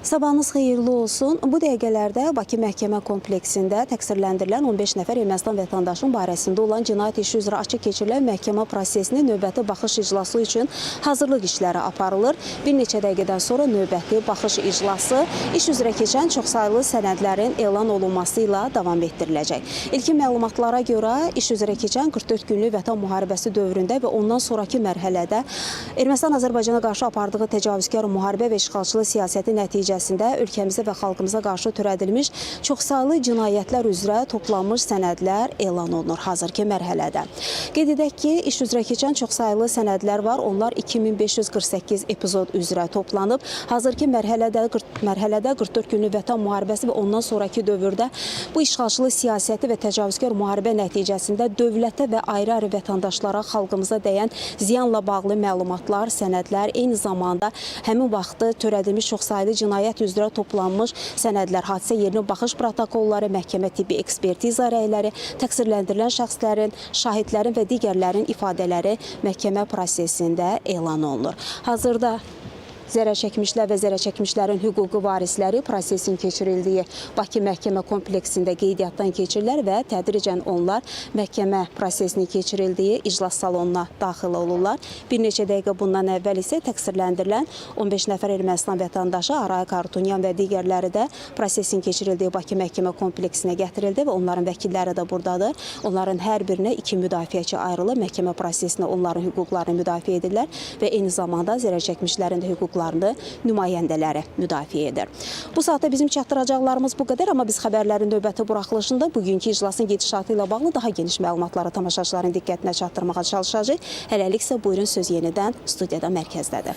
Sabahınız xeyirli olsun. Bu dəqiqələrdə Bakı Məhkəmə kompleksində təqsirləndirilən 15 nəfər Ermənistan vətəndaşının barəsində olan cinayət işi üzrə açıq keçirilən məhkəmə prosesinin növbəti baxış iclası üçün hazırlıq işləri aparılır. Bir neçə dəqiqədən sonra növbəti baxış iclası iş üzrə keçən çoxsaylı sənədlərin elan olunması ilə davam etdiriləcək. İlkin məlumatlara görə iş üzrə keçən 44 günlük vətən müharibəsi dövründə və ondan sonrakı mərhələdə Ermənistan Azərbaycana qarşı apardığı təcavüzkar müharibə və işğalçılıq siyasəti nəticəsində ölkəmizə və xalqımıza qarşı törədilmiş çoxsaylı cinayətlər üzrə toplanmış sənədlər elan olunur hazırki mərhələdə. Qeyd edək ki, iş üzrə keçən çoxsaylı sənədlər var. Onlar 2548 epizod üzrə toplanıb. Hazırki mərhələdə 44 günlük vətən müharibəsi və ondan sonrakı dövrdə bu işğalçılıq siyasəti və təcavüzkar müharibə nəticəsində dövlətə və ayrı-ayrı vətəndaşlara, xalqımıza dəyən ziyanla bağlı məlumatlar, sənədlər, eyni zamanda həmin vaxtı törədilmiş çoxsaylı cinayət üzrə toplanmış sənədlər, hadisə yerinə baxış protokolları, məhkəmə tibbi ekspertiza rəyləri, təqsirləndirilən şəxslərin, şahidlərin və digərlərin ifadələri məhkəmə prosesində elan olunur. Hazırda zərər çəkmişlər və zərər çəkmişlərin hüquqi varisləri prosesin keçirildiyi Bakı Məhkəmə kompleksində qeydiyyatdan keçirlər və tədricən onlar məhkəmə prosesinin keçirildiyi iclas salonuna daxil olurlar. Bir neçə dəqiqə bundan əvvəl isə təqsirləndirilən 15 nəfər Ermənistan vətəndaşı Arayik Harutyunyan və digərləri də prosesin keçirildiyi Bakı Məhkəmə kompleksinə gətirildi və onların vəkilləri də buradadır. Onların hər birinə 2 müdafiəçi ayrılıb məhkəmə prosesinə onların hüquqlarını müdafiə edirlər və eyni zamanda zərər çəkmişlərin də hüquqlarını nümayəndələri müdafiə edir. Bu saatda bizim çatdıracaqlarımız bu qədər, amma biz xəbərlərin növbəti buraxılışında bugünkü iclasın gedişatı ilə bağlı daha geniş məlumatları tamaşaçıların diqqətinə çatdırmağa çalışacağıq. Hələlik isə buyurun, söz yenidən studiyada mərkəzdədir.